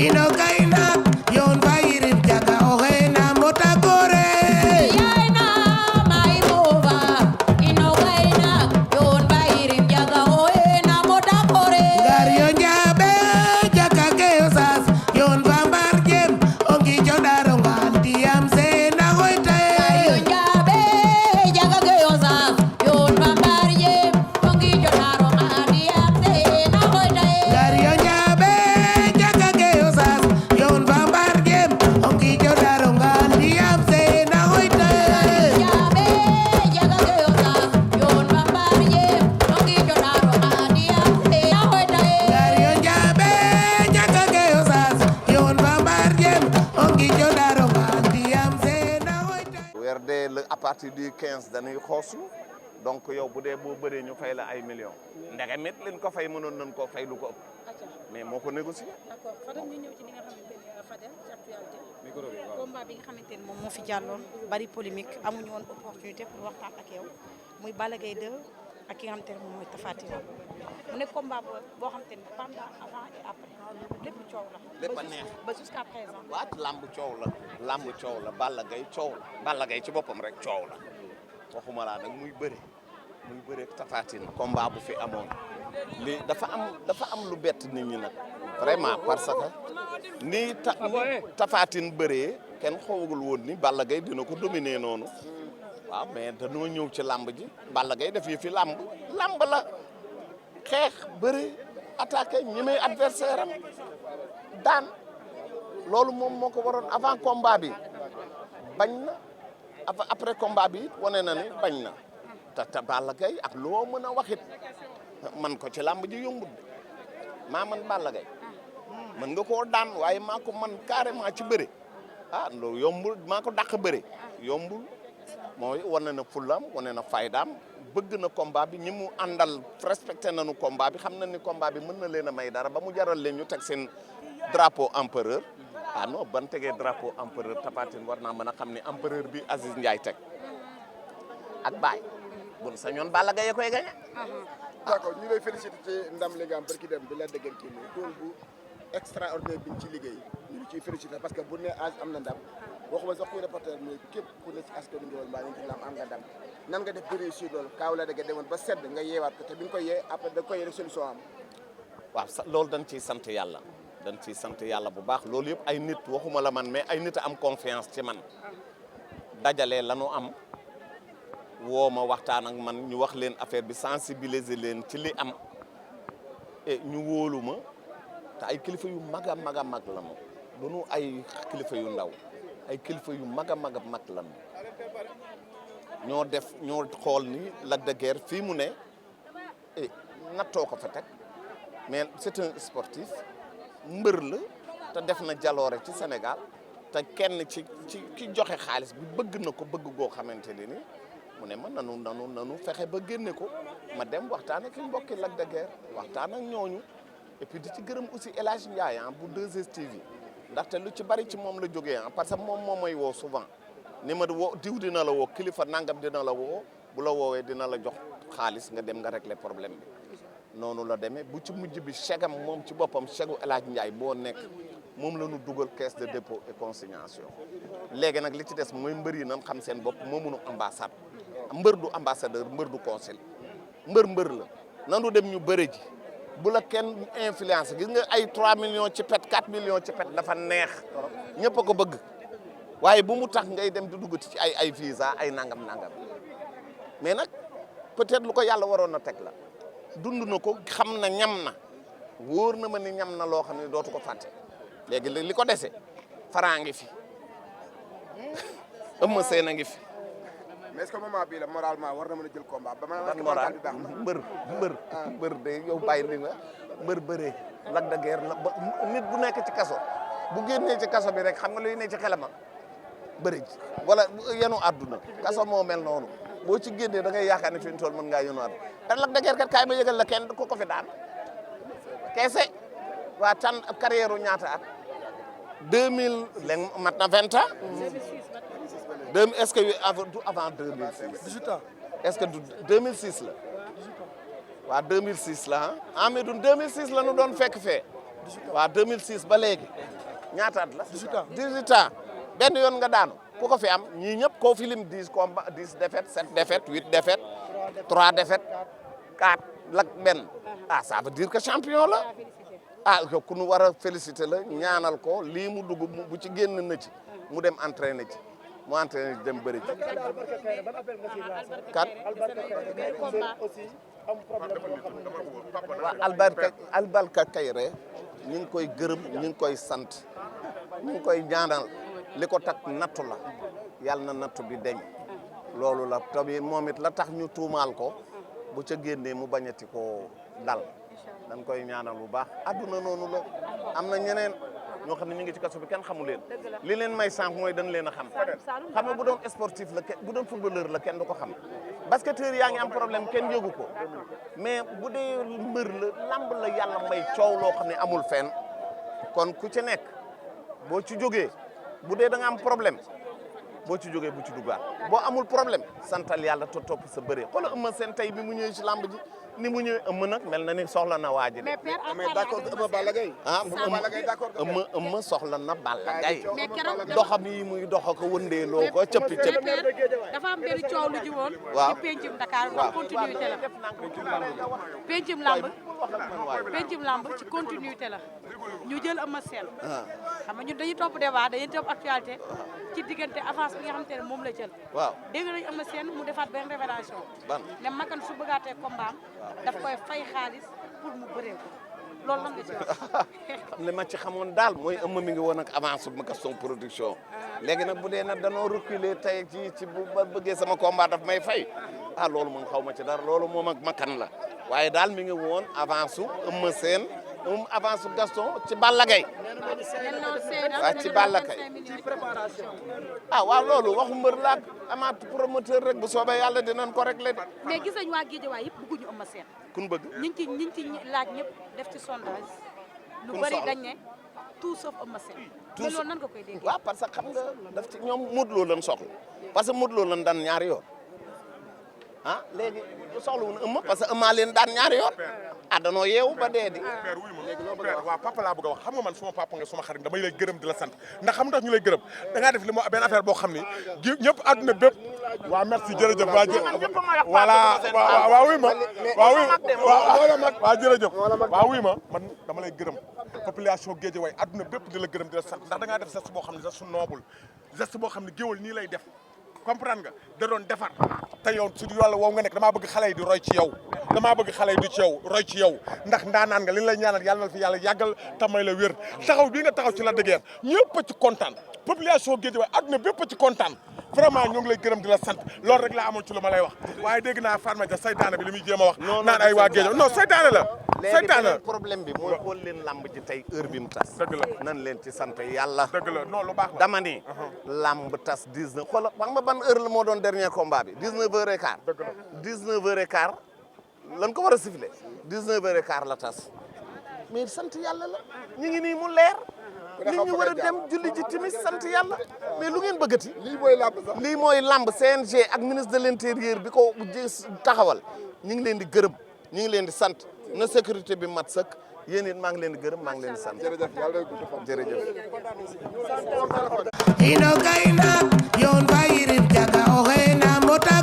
ino kaina yon bayirim jaga oxena mota gore Yaina mai mova ino gaina yon bairim jaga oena moda kore gar yo njabe jaka ke osas yon bambar jem ongi jodaro ngandiyam sena hoitae Ayo jabe jaga geosa yon bambarye ongi jodaro madi amse na hoitae gar yo njabe jaka ke osas yon bambar jem ongi jodaro ngandiyam sena hoitae jabe jaga geosa yon bambarye ongi jodaro madi amse na hoitae gar yo njabe jaka ke osas yon bambar jem ongi jodaro ngandiyam sena hoitae weer dee la à partir du 15 dañuy xoosu donc yow bu dee boo bëree ñu fay la ay millions ndege met leen ko fay mënoon nañ koo fay lu ko ëpp mais moo ko négocié. d'accord Fadel ñu ñëw ci li nga xamante ne Fadel ci actualité combat bi nga xamante ne moom moo fi jàlloon bari polémique amuñu woon opportunité pour waxtaan ak yow muy Balla Gaye 2 ak ki nga xamante ne moom mooy Tapha Tine mu nekk combat boo xamante ne pendant avant et après lépp coow la. lépp a neex ba jusqu'à présent. waat lamb coow la lamb coow la Balla Gaye coow la Balla Gaye ci boppam rek coow la waxuma laa nag muy bëre Tapha Tine combat bu fi amoon li dafa am lu bett nit ñi nag vraiment parce que ni Tapha Tine bëree kenn xawagul woon ni Balla Gaye dina ko dominer noonu waaw mais dañoo ñëw ci lamb ji Balla Gaye def yi fi lamb la xeex bëre attaqué ñemee adversaire am daan loolu moom moo ko waroon avant combat bi bañ na après combat bi wane na ni bañ na te Balla Gaye ak loo mën a waxit man ko ci làmb ji yombul maa man Balla Gaye mën nga koo daan waaye maa ko man carrément ci bëre loolu yombul maa ko dàq bëre yombul mooy wane na fulam wane na faydaam bëgg na combat bi ñi mu àndal respecté nañu combat bi xam na ni combat bi mën na leen a may dara ba mu jaral leen ñu teg seen drapeau empereur non ban tegee drapeau empereur Tapha Tine war naa mën a xam ni empereur bi Aziz Ndiaye teg ak Baye bun sa ñoon Balla Gaye koy gañe d'accord ñu lay félicité ci ndam li nga am barki dem bi la dëggan kii nii tool bu extraordinaire bi ñu ci liggéey ñu ngi ciy félicité parce que bu ne âge am na ndam waxuma sax kuy reporter mais képp ku ne ci askan wi loolu mbaa ñu ci lam am nga ndam nan nga def ba réussir loolu kaaw la dëgg demoon ba sedd nga yeewaat ko te bi nga koy yee après da koy yee rek solution am waaw loolu dañ ciy sant yàlla dañ ciy sant yàlla bu baax loolu yëpp ay nit waxuma la man mais ay nit a am confiance ci man dajale lanu am woo ma waxtaan ak man ñu wax leen affaire bi sensibiliser leen ci li am et ñu wóolu ma te ay kilifa yu mag a mag a mag la ñu duñu ay kilifa yu ndaw ay kilifa yu mag a mag a mag la ñu ñoo xool ni Lac de Guiers fii mu ne nattoo ko fa teg mais c'est un sportif mbër la te def na jaloore ci Sénégal te kenn ci ki joxe xaalis bi bëgg na ko bëgg goo xamante ne ni mu ne ma nanu fexe ba génne ko ma dem waxtaan ak mbokki Lac de Guiers waxtaan ak ñooñu et puis di ci gërëm aussi El Hadj Ndiaye bu 2STV ndaxte lu ci bari ci moom la jógee parce que moom mooy woo souvent ni ma woo diw dina la woo kilifa nangam dina la woo bu la woowee dina la jox xaalis nga dem nga régler problème bi noonu la demee bu ci mujj bi chegam moom ci boppam chegu El Hadj Ndiaye boo nekk moom la ñu dugal caisse de dépôt et consignation léegi nag li ci des mooy mbër yi nan xam seen bopp moo mënu ambassade mbër du ambassadeur mbër du consul mbër la nanu dem ñu bëre ji bu la kenn influence gis nga ay 3 millions ci pet 4 millions ci pet dafa neex ñëpp a ko bëgg waaye bu mu tax ngay dem di dugg ci ay visa ay nangam mais nag peut-être lu ko yàlla waroon na teg la dund na ko xam na ñam na wóor na ma ni ñam na loo xam ne dootu ko fàtte léegi li ko dese Franc ngi fi Eumeu Sène a ngi fi. mais est-ce que moment bii la moralement war na mën a jël combat ba ban moral mbër de yow bàyyi li nga mbër bëree Lac de Guiers nit bu nekk ci kaso bu génnee ci kaso bi rek xam nga luy ne ci xelama bëri ji wala yenu àdduna kaso moo mel noonu boo ci génnee da ngay yaakaar ne fi ñu toll mën ngaa yenu àdduna te Lac de Guiers kat kaay ma yëgal la kenn ko fi daan keese waa tan carrière u ñaata at 2000 léegi mat na 20 ans est-ce que du avant 2006 18 ans est-ce que du 2006 la waaw 2006 la ah mais du 2006 la nu doon fekk fee waaw 2006 ba léegi ñaata at la 18 ans benn yoon nga daanu ku ko fi am ñii ñëpp koo fi lim 10 combats 10 défaites 7 défaites 8 défaites 3 défaites 4 lak benn ah ça veut dire que champion la ah ku nu war a féliciter la ñaanal ko lii mu dugg bu ci génn na ci mu dem entraîner ci mu entraîner ci dem bëri ci kat waaw Albarka Kairé ñu ngi koy gërëm ñu ngi koy sant ñu ngi koy ñaanal li ko takk nattu la yàlla na nattu bi deñ loolu la tamit moom it la tax ñu tuumaal ko bu ca génnee mu bañati ko dal dañ koy ñaanal bu baax adduna noonu la am na ñeneen ñoo xam ne ñu ngi ci kaso bi kenn xamu leen li leen may sànq mooy dañ leen a xam xam nga bu doon sportif la bu doon footballeur la kenn du ko xam basketteur yaa ngi am problème kenn yëgu ko mais bu dee mbër la lamb la yàlla may coow loo xam ne amul fenn kon ku ci nekk boo ci jógee bu dee da nga am problème boo ci jógee bu ci duggaat boo amul problème santal yàlla te topp sa bëree xoolal Eumeu Sène tey bi mu ñëwee ci lamb ji ni mu ñëwee Eumeu nag mel na ni soxla na waa ji de. mais d'accord Eumeu Balla Gaye. ah Eumeu soxla na Balla Gaye. doxam yi muy dox ko wëndeeloo ko cëppi cëppi. dafa am benn coow lu ji woon. waaw ci pencum Dakar ndax continuité la. pencum lamb ci continuité la ñu jël Eumeu Sène. xam nga ñun dañuy topp débat dañuy topp actualité ci diggante avance bi nga xamante ne moom la jël. waaw dégg nañu Eumeu Sène mu defaat benn révélation. ban ne Makan su bëggaatee combat daf koy fay xaalis pour mu bëree ko loolu lan nga ci wax. xam ne ma ci xamoon daal mooy Eumeu mi ngi woon ak avance bu Gaston Production léegi nag bu dee nag danoo reculer tey ci bu ba bëggee sama combat daf may fay ah loolu moom xaw ma ci dara loolu moom ak Makan la waaye daal mi ngi woon avance su Eumeu Sène avance su Gaston ci Balla Gaye waaw ci Balla Gaye ah waaw loolu waxu mbër laak amaat promoteur rek bu soobee yàlla dinañ ko régler de. mais gis nañu waa Guédiawaye yëpp bëgguñu Eumeu Sène. kun bëgg ñi ngi ci laaj ñëpp def ci sondage. lu bari dañ ne tout sauf Eumeu Sène. mais loolu nan nga koy déggee. waaw parce que xam nga daf ci ñoom Modou Lo lañ soxla parce que Modou Lo lañ daan ñaari yoon ah léegi soxla wuñu Eumeu parce que Eumeu leen daan ñaari yoon ah danoo yeewu ba dee di. père wuy ma père waaw papa laa bëgg a wax xam nga man suma papa nga suma xarit damay lay gërëm di la sant ndax xam nga tax ñu lay gërëm da ngaa def li mo benn affaire boo xam ni ñëpp àdduna bépp waaw merci jërëjëf voilà waaw wuy ma waaw jërëjëf waaw wuy ma man dama lay gërëm population Guédiawaye àdduna bépp di la gërëm di la sant ndax da ngaa def geste boo xam ne geste noble geste boo xam ne géwal nii lay def comprendre nga da doon defar te yow su yàlla woow nga nekk damaa bëgg xale yi di roy ci yow damaa bëgg xale yi di ci yow roy ci yow ndax ndaanaan nga li lay ñaanal yàlla na fi yàlla yàggal te may la wér taxaw bii nga taxaw ci la dëggeer ñëpp a ci kontaan population Guédiawaye adduna bépp a ci kontaan vraiment ñoo ngi lay gërëm di la sant loolu rek laa amoon ci lu ma lay wax waaye dégg naa Fatma Dia saytaane bi li muy jéem a wax naan ay waa Guédiawaye non saytaane la saytaane la problème bi mooy xool leen lamb ji tey heure bi mu tas dëgg la nan leen ci sant yàlla dëgg la non lu baax la dama ni lamb tas 19 xoolal xam nga ban heure la moo doon dernier combat bi 19h15 dëgg la 19h15 lan ko war a siffler 19h15 la tas mais sant yàlla la ñu ngi nii mu leer nit ñi war a dem julli ji timis sant yàlla mais lu ngeen bëggati lii mooy lamb CNG ak ministre de l'intérieur bi ko taxawal ñu ngi leen di gërëm ñu ngi leen di sant na sécurité bi mat sëkk yéen it maa ngi leen di gërëm maa ngi leen di sant jërëjëf ino kayna yon bayirin jaga o hena mota